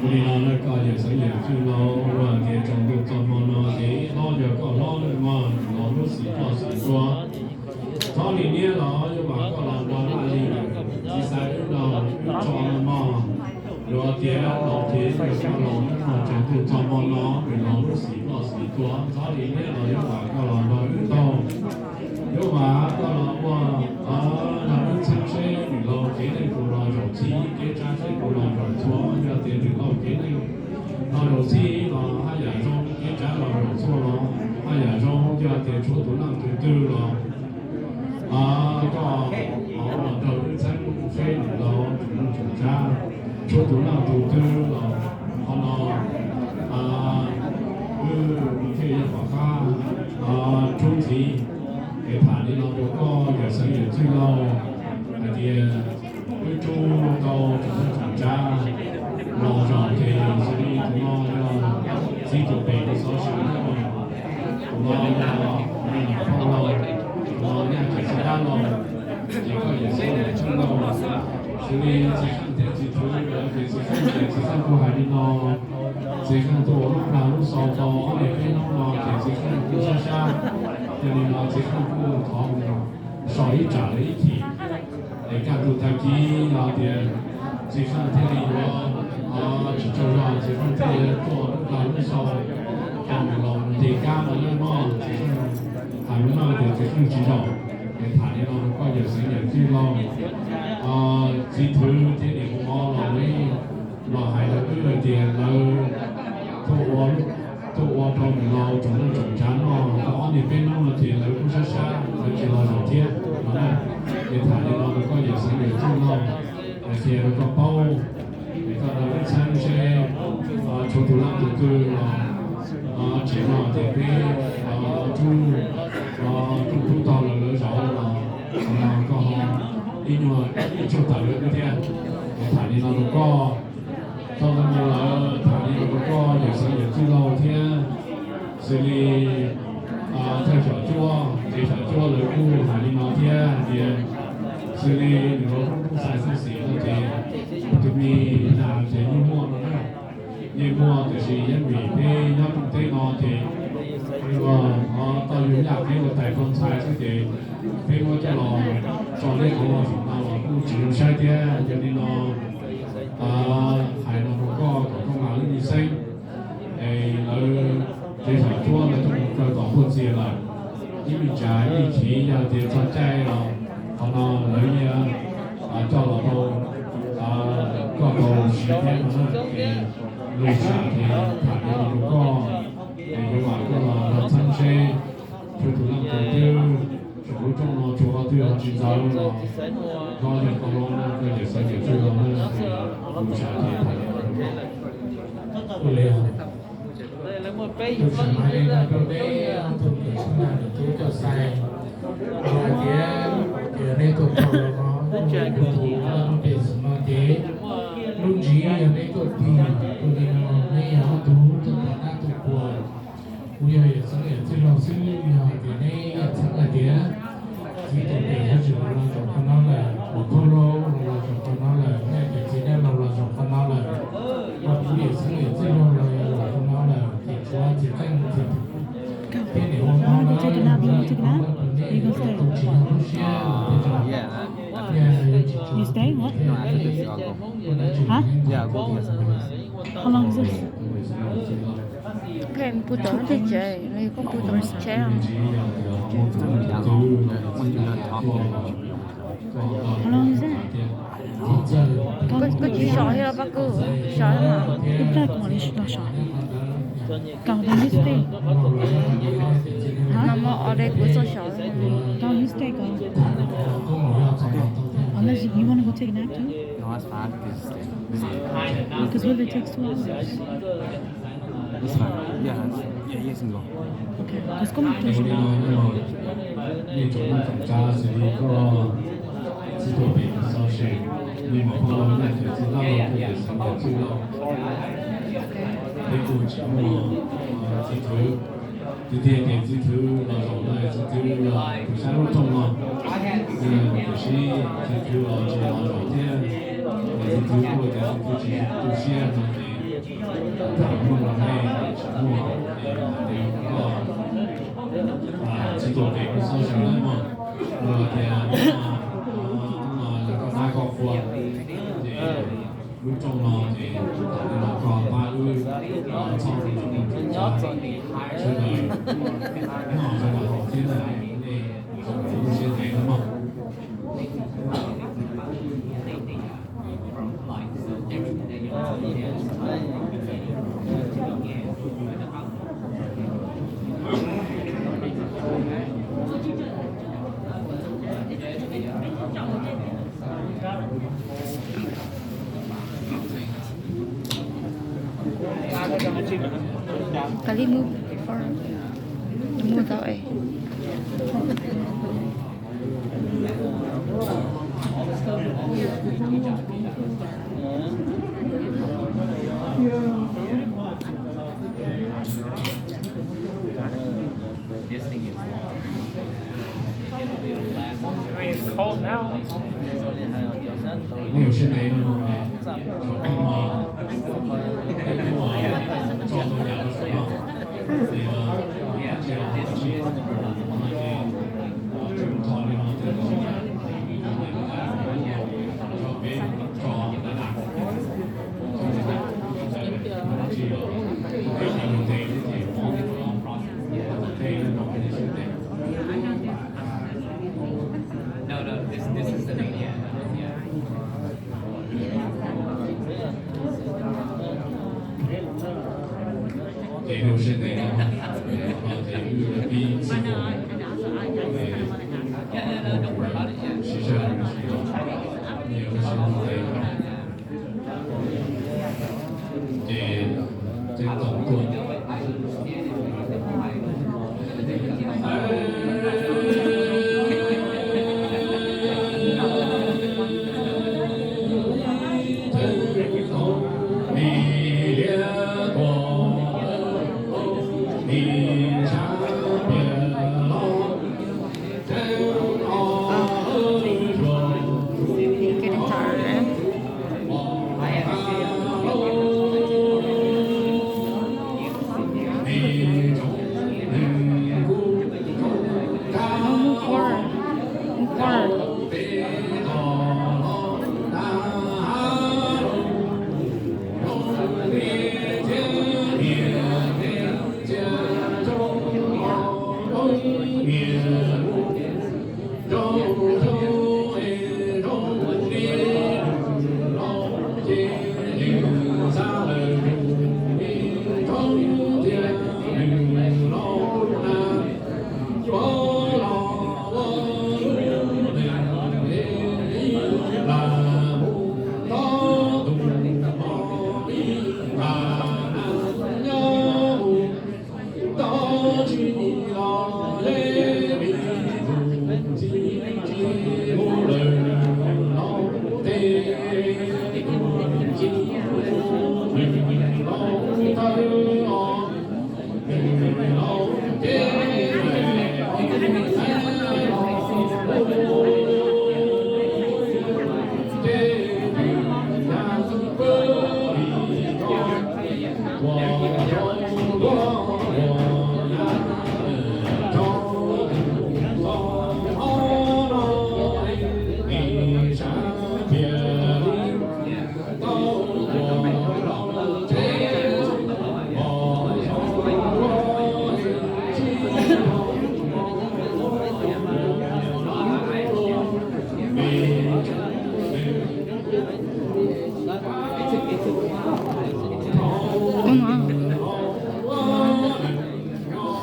Ua li no na koj yawm xeev yawm txwj laus, ua tias tsaus ntuj txog hmo no ces hlob yog koj hlob lawm mog, los lub xim ploj xim tua. Txhob li niab los yuav vam koj los nrog Laj Lis, txiv Xaiv wb nrog wb tso no mog. Yuav tias los ces yog koj los no tsaus ntuj txog hmo no nws los lub xim ploj xim tua, txhob li niab los yuav vam koj los nrog wb taug. Yuav vam koj los ua nrog wb txheeb seb nws laus kev neej puas los zaum txhij, kev tsav seb puas los zaum txhua. Yog tias nws laus kev neej los zaum txhij los haj yam zoo, kev tsav los zaum txhua los haj yam zoo. Yog tias tshuav tus leej twg twg los koj los nrog wb txheeb seb nws laus tseem neej tseem tsav. Tshuav tus leej tus twg los qhov no wb thiaj yuav pom qab rub ntxiv. Es tham li no rau koj yawm xeev yawm txwj laus hais tias wb rub tau tseem neej tseem tsav los zaum ces xws li tus no yog txiv tus pem tus xov xwm, tus no yog me nyuam phauj laus, tus no nyaj txiv dab laug, ces koj yawm xeev yawm txwj laus, xws li txiv Kheej thiab txiv Thwv lawv ces txiv Kheej ces txiv Kheej kuj hais li no, txiv Kheej tuaj ua lub plag lub xaus tau ob niag peb hnub no ces txiv Kheej kuj sab sab, yog li no txiv Kheej kuj thov mus so ib tsam lawv ib chim. Es kaj ntug tag kis yog tias txiv Kheej thiaj li yuav tsis tsaug zog, txiv Kheej thiaj li tuaj lub plag lub xaus rau nws los ntes kab no na mog. Txiv Kheej hais li no tias txiv Kheej tsis zaum. Es tham li no rau koj yawm xeev yawm txwj laus, txiv Thwv thiab niam hu mov los, los hais rau wb hais tias lawv tuaj ua rau nws laus tseem neej tseem tsav noj tau ob niag peb hnub no ces lawv kuj sab sab, lawv tsis los zaum thiab no na. Es tham li no rau koj yawm xeev yawm txwj laus, hais tias rau koj paub, es koj nrog wb txheeb seb tshuav tus leej tus twg los tseem no ces peb rub, rub rub tau lawv lawv zaum los, no koj ho ib nyuag ib tsuag tawm lawv thiab. Es tham li no rau koj, txoj moo lawm, tham li no rau koj yawm xeev yawm txwj laus thiab. Xws li thawj xyom cuab, tsev xyom cuab lawv kuj hais li no thiab hais tias xws li nws ua lub xais xeeb xim no ces tus me nas ces yeej muaj no na, yeej muaj, tiam sis yeej vim peb nyob rooj teb no ces tau yug yaj peb ua tais ua ntxhais xwb ces peb muab coj los tso liaj qhov no saum no los kuj tsis zoo saib thiab. Yog li no hais no rau koj kom koj mam li xeeb. Es lawv tsev xyom cuab lawv tuaj mus kaw tom puag txias lawm, ib me tsam ib chim yog tias txog caij los qhov no lawv yeej coj los rau koj tau siv. Thiab no na, es lus sam ces tham li no rau koj, es yuav vam koj los txhawb seb, tshuav tus leej twg twb tsoom lub rooj no tshuav qhov twg ho tsis ntxaws los, koj yog koj los no koj yawm xeeb yawm txwj los na, lus sam ces tham li no rau koj. Ua li os. Lus sam hais li no rau neb ob tug niam tub coj xais, hais tias, tias neb tuaj tau los no, kuv tus lub npe xwm no ces lub ntsiab yog neb tuaj tig, ua li no neb yog ob tug tuaj tau dab tuaj kuas. Kuv yog yawm txheeb yawm txwj laug xwb, yog hais tias neb yawm txheeb hais tias txiv tuam pem yuav tsis los zaum qhov no lawm, kuv phauj laug los zaum qhov no lawm, nej cov txiv dab laug los zaum qhov no lawm, kuv yawm txheeb yawm txwj laug los zaum qhov no lawm, ces tshuav txiv qeej txiv thiab niam ua hmo no, nej tsis yog lub siab, thiaj li, thiaj li, Huh? How long is this? Koj pw tod thiaj tsev, koj pw tod tsev. How long is that? Koj, koj tsis sov thiab los Paj Kub, tsis sov thiab mas. Ib pliag kuv mam li los sov. Kaum tau newsday. Hah? Mas muaj ob days kuv txog sov. Kaum newsday kaum. Unless you wanna go take a nap too? No, that's fine. I can just stay. Because what if it takes two hours? It's fine. Yeah, it's, yeah, you guys can go. Okay, let's go. Nej tsoom mloog tsoom tsav, xws li koj txiv tuam pem xov xwm, li mas phauj laug, nej cov txiv dab laug, nej cov xeeb ntxwv laug, peb kuj tsis muaj txiv thwv. Tiag tiag ces txiv thwv los zaum no, txiv thwv los pem sab lub rooj no, tiam sis txiv thwv los tsis los zaum thiab, es txiv thwv kuj tias txiv thwv tsis tu siab no ces tham muaj los nej tsis muaj, es hais tias koj txiv tuam pem kuj xov xwm na mog, los tias no yog koj dab koj qhua, ces lub rooj no ces tham li no koj pab wb txhob ua rooj no, sawv daws noj sawv daws haus thiab na, nej sawv daws lub siab ntev na mog. Kali move forward. Move tau es. Ces ceeb toom tuaj.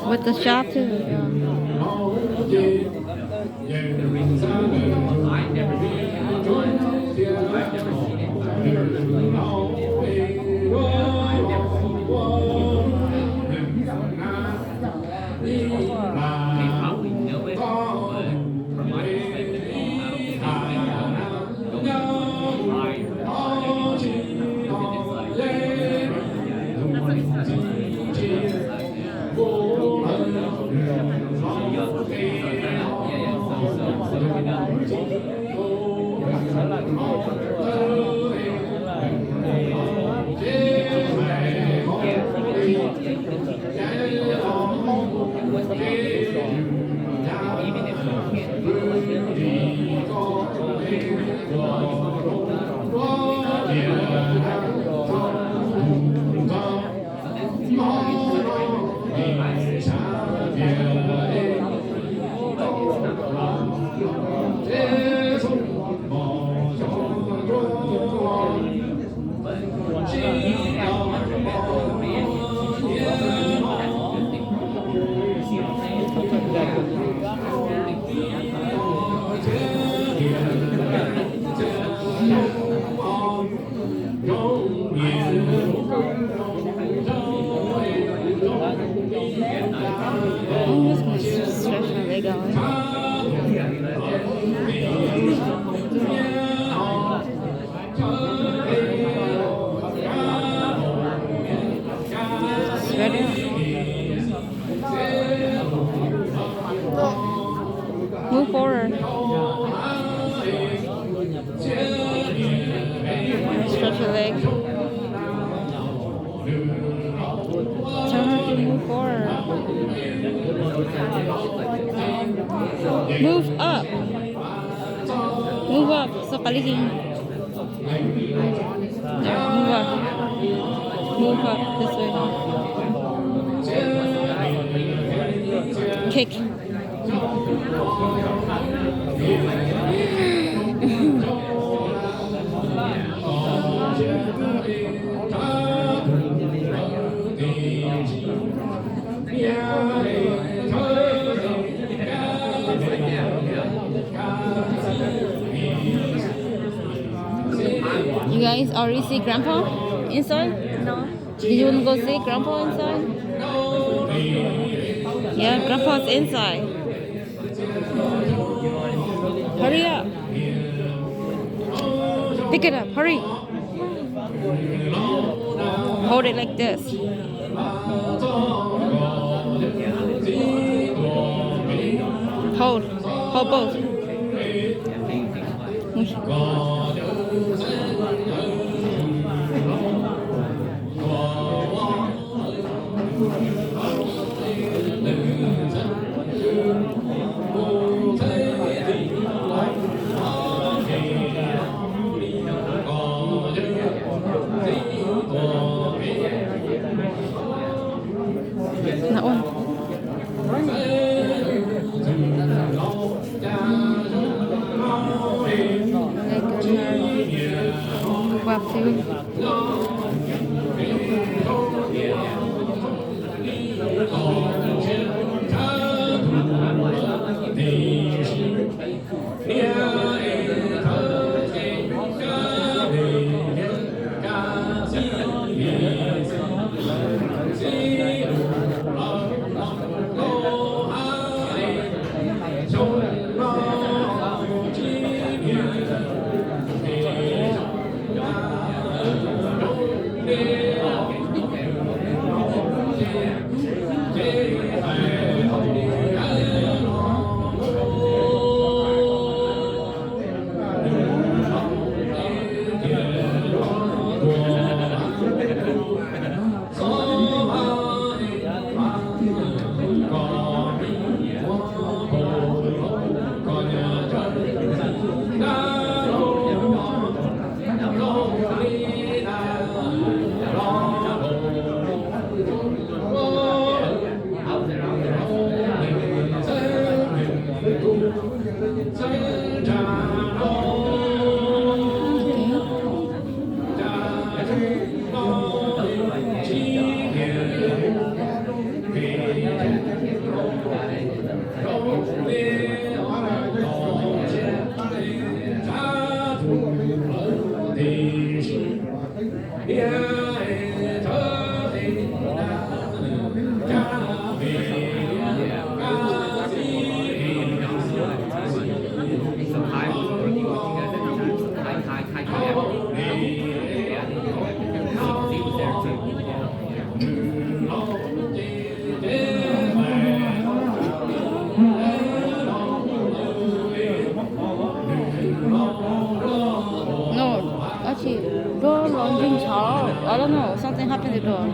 With the shop too. Yeah. Oh, this one is stretching a leg out. Spread it out. Move forward. Stretch your leg. Turn, move forward. Move up. Move up. So, qali ki. There, move up. Move up this way. Kick. You guys already see Grandpa inside? No. Do you want to go see Grandpa inside? Yeah, Grandpa's inside. Hurry up. Pick it up. Hurry. Hold it like this. Hold. Hold both. No, tab sis duab los ntsig ntshav os, no something happened to the door.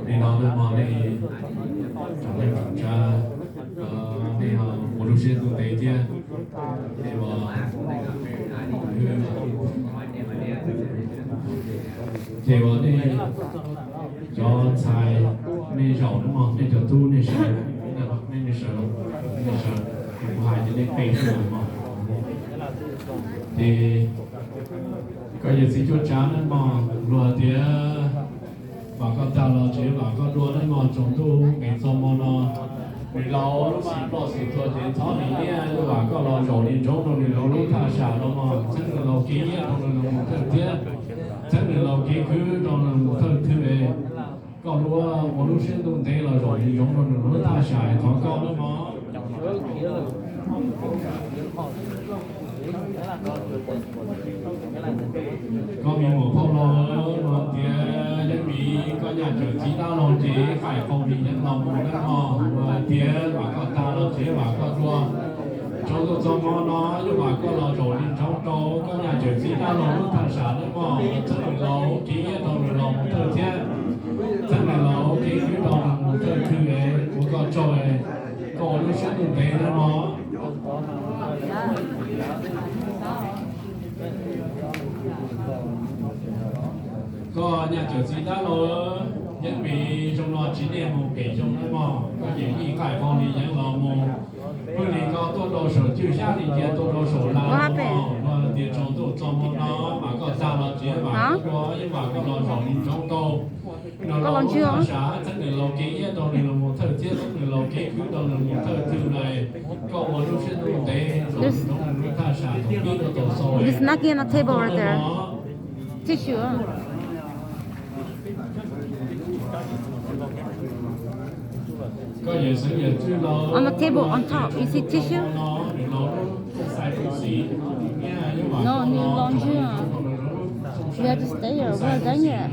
Li no nej mog, nej tsoom neej tsoom tsav, nej ua lub siab ntuj ntev thiab. Ces uas, ces uas nej cov ntxhais nej zaum no mog, nej cov tub nej sawv, nej sawv, nej sawv, kuv hais ces nej pe sawv mog. Ces koj yawm txiv cuab tsav nej mog, luag tias vam koj tag los tsev vam koj dua nej mog, tsaus ntuj nqis txog hmo no. Nws laus lub xim ploj xim tuag ces txhob hais tias yuav vam koj los zaum li ntsoov rau nws laus lub thaj sam no mog. Txheeb nws laus kev nyiaj rau nws los mus thawj thiab, txheeb nws laus kev khwv rau nws mus thawj thwj es koj ua lub siab ntuj ntev los zaum li ntsoov rau nws lub thaj sam thov koj nawb mog. Koj me muam phauj laus, luag tias Yeeb Vim koj nyaj cawm txiv dab laug ces qaij qau vim yeeb los mus nawb mog. Luag tias vam koj tag los tsev vam koj dua, tsaus ntuj txog hmo no yuav vam koj los zaum li ntsoov rau koj nyaj cawm txiv dab laug lub thaj sam nawb mog. Txheeb nws laus kev nyiaj rau nws los mus thawj thiab, txheeb nws laus kev khwv rau nws mus thawj thwj es ua koj tsaug es koj ua lub siab ntuj ntev nawb mog. Koj nyaj cawm txiv dab laug, Yeeb Vim zoo no tsis niaj mus pem xyoo nawb mog, koj yeej ib qaij qau li yeeb los mus. Pwg li koj tuaj rau saum cwj xyab li cia tuaj rau saum laj mog, luag tias tsaus ntuj txog hmo no vam koj tag los tsev vam koj dua, yeej vam koj los zaum li ntsoov rau nws laus lub thaj sam, txheeb nws laus kev nyiaj rau nws los mus thawj thiab, txheeb nws laus kev khwv rau nws mus thawj thwj na. Koj ua lub siab ntuj ntev zaum li ntsoov nws lub thaj sam thaum pib rau thaum xaus. He's knocking on the table right there. Tissue. Koj yawm xeev yawm tswj laus, on the table on top, you see tissue? No, nws los ntswg. We have to stay here, we are done yet.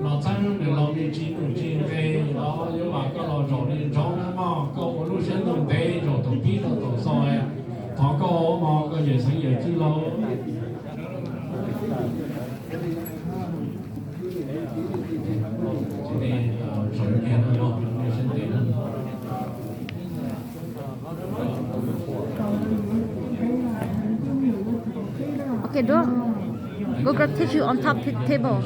Los txheeb nws laus li tsis ntuj tsis nqe los yuav vam koj los zaum li ntsoov nawb mog, koj ua lub siab ntuj ntev zaum thaum pib rau thaum xaus. Thov koj mog, koj yawm xeev yawm tswj laus. Okay, don't. Go grab tissue on top t- table.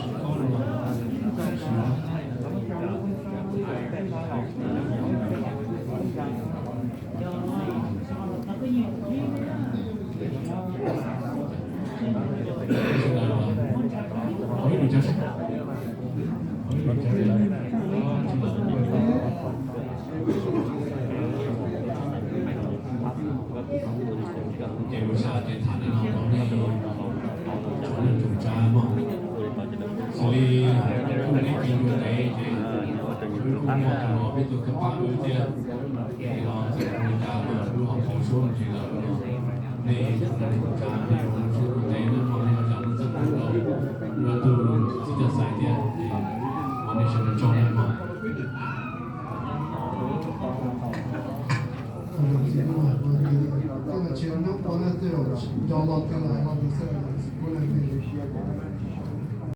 Ces ua cas ces tham li no rau nej tsoom neej tsoom tsav mog. Xws li kuj neb tis ua ntev ces wb kuj muaj tus los peb tus thawj pab wb thiab. Ces los txawm ua li cas los wb ho pauv suab mus tsis lawm no. Nej tsoom neej tsoom tsav nej ua lub siab ntuj ntev nawb mog, nej ho zam lub txim pub rau wb tus txiv coj xais thiab. Ces ua nej sawv daws tsaug nawb mog.